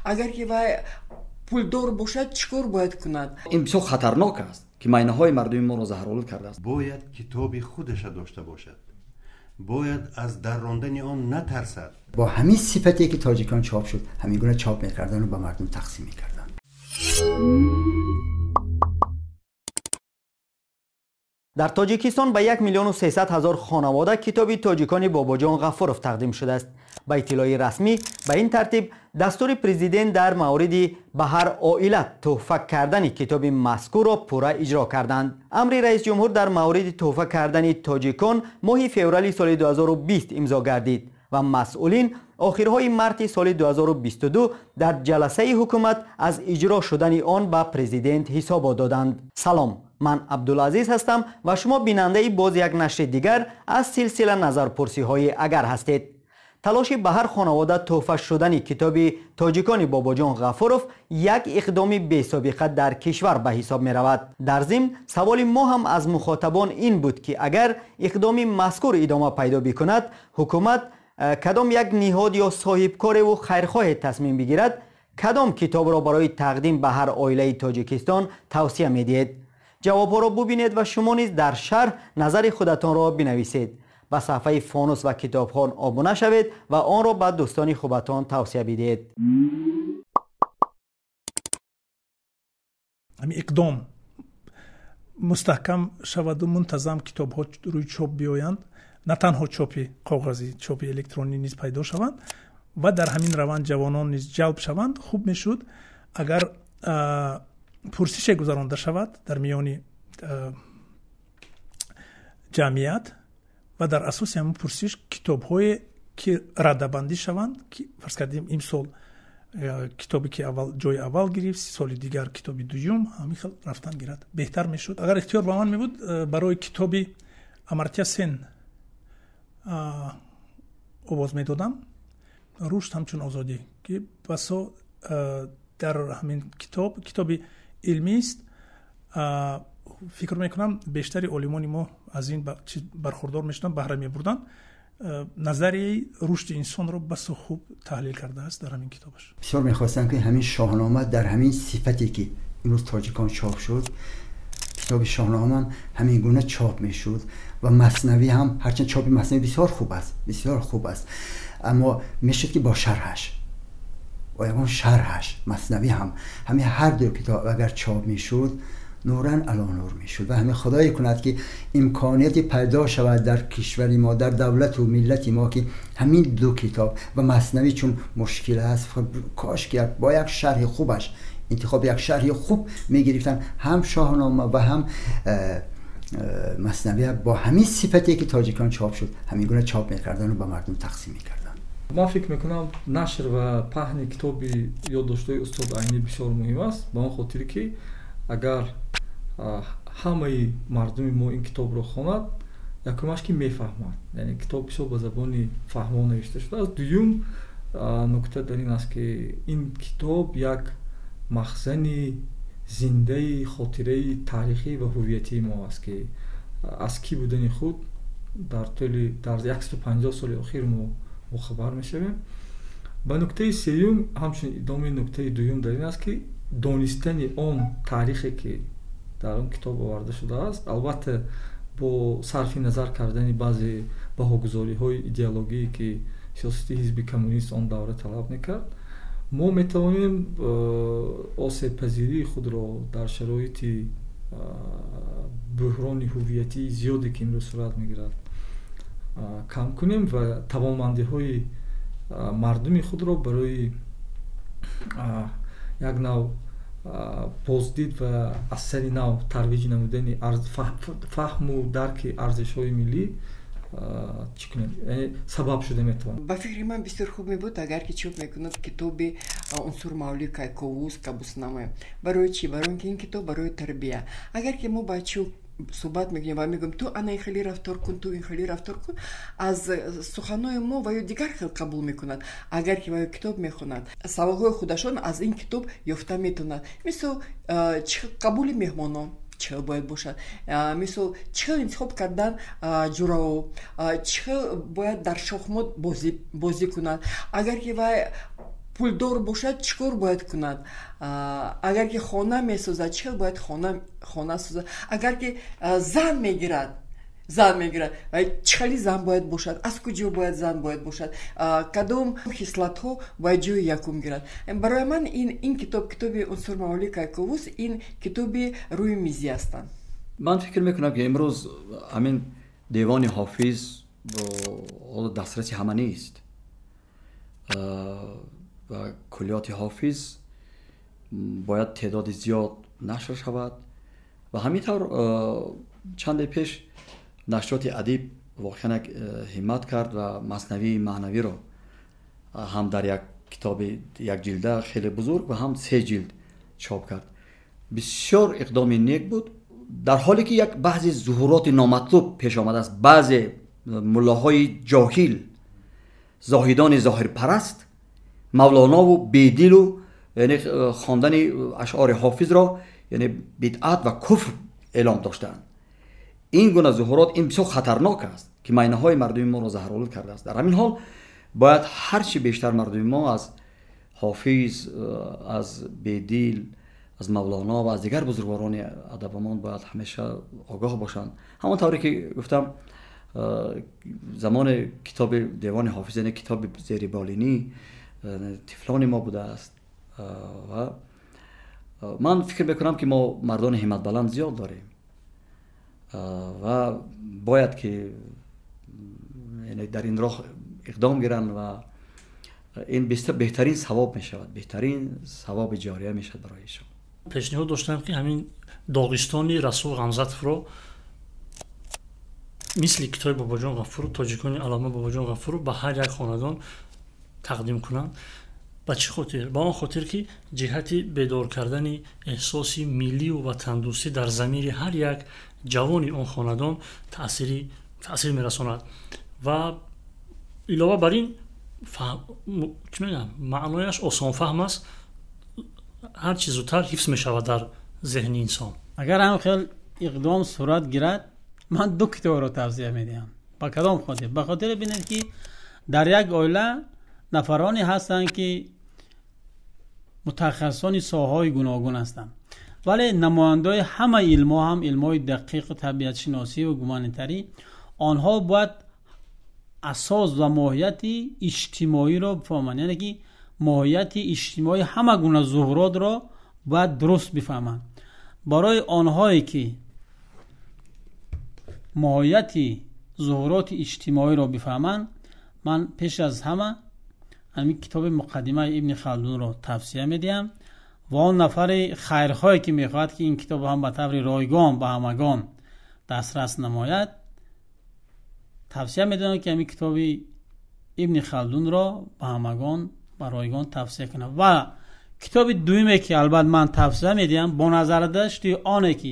Агар ки вай пулдор бошад, чӣ кор бояд кунад? Ин бисёр хатарнок аст, ки майнаҳои мардуми моро заҳролуд кардааст. Бояд китоби худаша дошта бошад, бояд аз даррондани он натарсад. Бо ҳамин сифате ки тоҷикон чоп шуд, ҳамин гуна чоп мекарданд ва ба мардум тақсим мекарданд. Дар Тоҷикистон ба 1 300 000 хонавода китоби тоҷикони Бобоҷон Ғафуров тақдим шудааст. Ба иттилои расмӣ, ба ин тартиб дастури президент дар мавриди ба ҳар оила тӯҳфа кардани китоби мазкурро пурра иҷро карданд. Амри раисҷумҳур дар мавриди тӯҳфа кардани тоҷикон моҳи феврали соли 2020 имзо гардид ва масъулин охирҳои марти соли 2022 дар ҷаласаи ҳукумат аз иҷро шудани он ба президент ҳисобот доданд. Салом, ман Абдулазиз ҳастам ва шумо бинандаи боз як нашри дигар аз силсила назарпурсиҳои агар ҳастед. Талоши ба ҳар хонавода тӯҳфа шудани китоби тоҷикони Бобоҷон Ғафуров як иқдоми бесобиқа дар кишвар ба ҳисоб меравад. Дар зимн саволи мо ҳам аз мухотабон ин буд, ки агар иқдоми мазкур идома пайдо бикунад, ҳукумат кадом як ниҳод ё соҳибкореву хайрхоҳе тасмим бигирад, кадом китобро барои тақдим ба ҳар оилаи Тоҷикистон тавсия медиҳед? Ҷавобҳоро бубинед ва шумо низ дар шарҳ назари худатонро бинависед. Ба саҳфаи Фонус ва Китобхон обуна шавед ва онро ба дӯстони хубатон тавсия бидиҳед. Ҳамин иқдом мустаҳкам шаваду мунтазам китобҳо рӯи чоп биёянд, на танҳо чопи коғазӣ, чопи электронӣ низ пайдо шаванд ва дар ҳамин раванд ҷавонон низ ҷалб шаванд. Хуб мешуд, агар пурсише гузаронда шавад дар миёни ҷамъият ва дар асоси ҳамин пурсиш китобҳое ки радабандӣ шаванд, ки фарз кардем имсол китобе ки аввал ҷои аввал гирифт, соли дигар китоби дуюм, ҳамин хел рафтан гирад, беҳтар мешуд. Агар ихтиёр ба ман мебуд, барои китоби Амартия Сен овоз медодам. Рушд ҳамчун озодӣ, ки басо дар ҳамин китоб, китоби илмист, фикр мекунам бештари олимони мо аз ин чиз бархурдор мешуданд, баҳра мебурданд. Назарияи рушди инсонро басо хуб таҳлил кардааст дар ҳамин китобаш. Бисёр мехостам, ки ҳамин шоҳнома дар ҳамин сифате ки имрӯз тоҷикон чоп шуд, китоби шоҳнома ҳам ҳамин гуна чоп мешуд ва маснавӣ ҳам, ҳарчанд чопи маснавӣ бисёр хуб аст, бисёр хуб аст, аммо мешуд ки бо шарҳаш, бо ягон шарҳаш маснавӣ ҳам, ҳамин ҳар ду китоб агар чоп мешуд, нуран ало нур мешуд. Ва ҳамин худое кунад, ки имконияте пайдо шавад дар кишвари мо, дар давлату миллати мо, ки ҳамин ду китоб ва маснавӣ чун мушкил аст, кош ки бо як шарҳи хубаш, интихоби як шарҳи хуб мегирифтанд, ҳам шоҳнома ва ҳам маснавӣ бо ҳамин сифате ки тоҷикон чоп шуд, ҳамин гуна чоп мекарданд ва ба мардум тақсим мекарданд. Ман фикр мекунам, нашр ва паҳни китоби ёддоштҳои устод Айнӣ бисёр муҳим аст, ба он хотире ки агар ҳамаи мардуми мо ин китобро хонад, якумаш ки мефаҳмад, яъне китоб бисёр ба забони фаҳмо навишта шудааст. Дуюм нукта дар ин аст, ки ин китоб як махзани зиндаи хотираи таърихӣ ва ҳувиятии мо аст, ки аз кӣ будани худ дар тӯли дар 150 соли охир мо бохабар мешавем. Ба нуктаи сеюм, ҳамчунин идомаи нуктаи дуюм дар ин аст, ки донистани он таърихе ки дар он китоб оварда шудааст, албатта бо сарфи назар кардани баъзе баҳогузориҳои идеологие ки сиёсати ҳизби коммунист он давра талаб мекард, мо метавонем осебпазирии худро дар шароити буҳрони ҳувиятии зиёде ки имрӯз сурат мегирад кам кунем ва тавонмандиҳои мардуми худро барои як нав боздид ва аз сари нав тарвиҷ намудани фаҳму дарки арзишҳои миллӣ чӣ кунем, яъне сабаб шуда метавонад. Ба фикри ман, бисёр хуб мебуд, агар ки чоп мекунад китоби Унсур Мавлӣ Кайковус Кабуснама. Барои чӣ? Барои он ки ин китоб барои тарбия. Агар ки мо бачаҳо суҳбат мекунем ва мегӯем, ту ана ин хеле рафтор кун, ту ин хеле рафтор кун, аз суханои мо ва ё дигар хел қабул мекунад. Агар ки ва ё китоб мехонад, саволҳои худашон аз ин китоб ёфта метавонад. Мисол, қабули меҳмонон чӣ хел бояд бошад, мисол, чӣ хел интихоб кардан ҷурао, чӣ хел бояд дар шохмот бозӣ кунад. Агар ки вай Пулдор бошад, чӣ кор бояд кунад? Агар ки хона месозад, чӣ хел бояд хона созад? Агар ки зан мегирад, чӣ хели зан бояд бошад, аз куҷо бояд зан бояд бошад, кадом хислатҳо бояд ҷои якум гирад. Барои ман ин китоб, китоби Унсур Мавлои Кайковус, ин китоби рӯи мизӣ ҳастанд. Ман фикр мекунам, ки имрӯз ҳамин Девони Ҳофиз ҳоло дастраси ҳама нест ва Куллиёти Ҳофиз бояд теъдоди зиёд нашр шавад. Ва ҳамин тавр чанде пеш нашриёти Адиб воқеан як ҳиммат кард ва Маснавии маънавиро ҳам дар як китоби якҷилда хеле бузург ва ҳам се ҷилд чоп кард. Бисёр иқдоми нек буд, дар ҳоле ки як баъзе зуҳуроти номатлуб пеш омадааст. Баъзе муллоҳои ҷоҳил, зоҳидони зоҳирпараст, Мавлонову Бедилу, яъне хондани ашъори Ҳофизро яъне бидъат ва куфр эълом доштаанд. Ин гуна зуҳурот ин бисёр хатарнок аст, ки майнаҳои мардуми моро заҳролуд кардааст. Дар ҳамин ҳол бояд ҳарчи бештар мардуми мо аз Ҳофиз, аз Бедил, аз Мавлоно ва аз дигар бузургворони адабамон бояд ҳамеша огоҳ бошанд. Ҳамон тавре ки гуфтам, замони китоби Девони Ҳофиз, яъне китоби зериболинӣ тифлони мо будааст. Ва ман фикр мекунам, ки мо мардони ҳимматбаланд зиёд дорем ва бояд ки дар ин роҳ иқдом гиранд ва ин беҳтарин савоб мешавад, беҳтарин савоби ҷория мешавад барои шумо. Пешниҳод доштам, ки ҳамин Доғистони Расул Ғамзатовро мисли китоби Бобоҷон Ғафуров, тоҷикони аллома Бобоҷон Ғафуров ба ҳар як хонадон тақдим кунанд. Ба чӣ хотир? Ба он хотир, ки ҷиҳати бедор кардани эҳсоси миллию ватандӯстӣ дар замири ҳар як ҷавони он хонадон таъсир мерасонад. Ва илова бар ин, чӣ мегӯям, маънояш осонфаҳм аст, ҳар чӣ зудтар ҳифз мешавад дар зеҳни инсон. Агар ҳам хел иқдом сурат гирад, ман ду китобро тавсия медиҳам. Ба кадом хотир? Ба хотире бинед, ки дар як оила нафароне ҳастанд, ки мутахассисони соҳаҳои гуногун ҳастанд, вале намояндаҳои ҳамаи илмҳо, ҳам илмҳои дақиқу табиатшиносӣ ва гуманитарӣ, онҳо бояд асос ва моҳияти иҷтимоиро бифаҳманд, яъне ки моҳияти иҷтимоии ҳама гуна зуҳуротро бояд дуруст бифаҳманд. Барои онҳое ки моҳияти зуҳуроти иҷтимоиро бифаҳманд, ман пеш аз ҳама ҳамин китоби Муқаддимаи Ибни Халдунро тавсия медиҳам. Ва он нафари хайрхоҳе ки мехоҳад, ки ин китоб ҳам ба таври ройгон ба ҳамагон дастрас намояд, тавсия медиҳам, ки ҳамин китоби Ибни Халдунро ба ҳамагон ба ройгон тавсия кунад. Ва китоби дуюме, ки албатта ман тавсия медиҳам, бо назардошти оне ки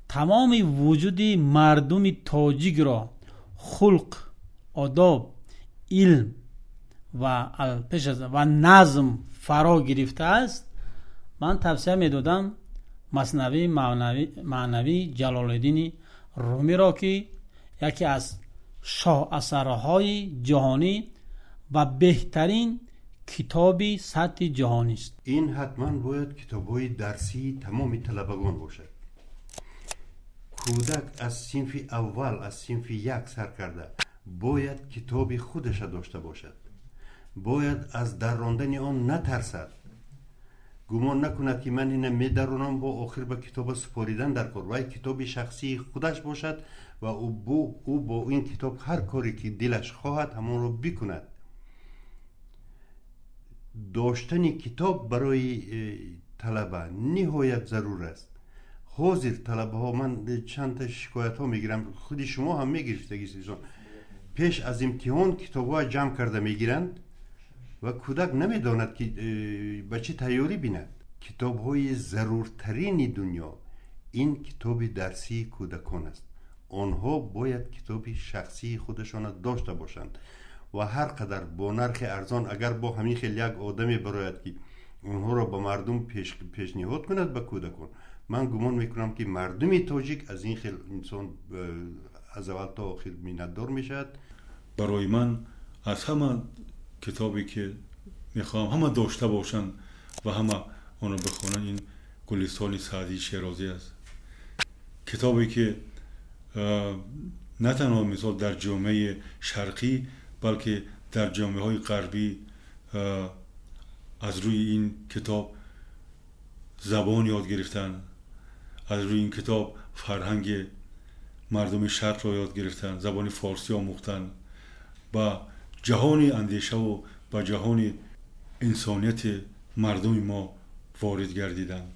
тамоми вуҷуди мардуми тоҷикро хулқ, одоб, илм ва пеш аз ва назм фаро гирифтааст, ман тавсия медодам Маснавии маънавии Ҷалолиддини Румиро, ки яке аз шоҳасарҳои ҷаҳонӣ ва беҳтарин китоби сатҳи ҷаҳонист. Ин ҳатман бояд китобҳои дарсии тамоми талабагон бошад. Кӯдак аз синфи аввал, аз синфи як сар карда бояд китоби худаша дошта бошад, бояд аз даррондани он натарсад, гумон накунад, ки ман ина медаронам, бо охир ба китоба супоридан дар кор. Вай китоби шахсии худаш бошад ва ӯ бо ин китоб ҳар коре ки дилаш хоҳад, ҳамонро бикунад. Доштани китоб барои талаба ниҳоят зарур аст. Ҳозир талабаҳо, ман чандта шикоятҳо мегирам, худи шумо ҳам мегирифтагисон, пеш аз имтиҳон китобҳоя ҷамъ карда мегиранд ва кӯдак намедонад, ки ба чӣ тайёрӣ бинад. Китобҳои заруртарини дунё ин китоби дарсии кӯдакон аст. Онҳо бояд китоби шахсии худашонро дошта бошанд ва ҳар қадар бо нархи арзон, агар бо ҳамин хел як одаме барояд, ки онҳоро ба мардум пешниҳод кунад, ба кӯдакон, ман гумон мекунам, ки мардуми тоҷик аз ин хел инсон аз аввал то охир миннатдор мешавад. Барои ман аз ҳама китобе ки мехоҳам ҳама дошта бошанд ва ҳама онро бихонанд, ин Гулистони Саъдии Шерозӣ аст. Китобе ки на танҳо мисол дар ҷомеаи шарқӣ, балки дар ҷомеаҳои ғарбӣ аз рӯи ин китоб забон ёд гирифтанд, аз рӯи ин китоб фарҳанги мардуми шарқро ёд гирифтанд, забони форсӣ омӯхтанд, ба ҷаҳони андешаву ба ҷаҳони инсонияти мардуми мо ворид гардиданд.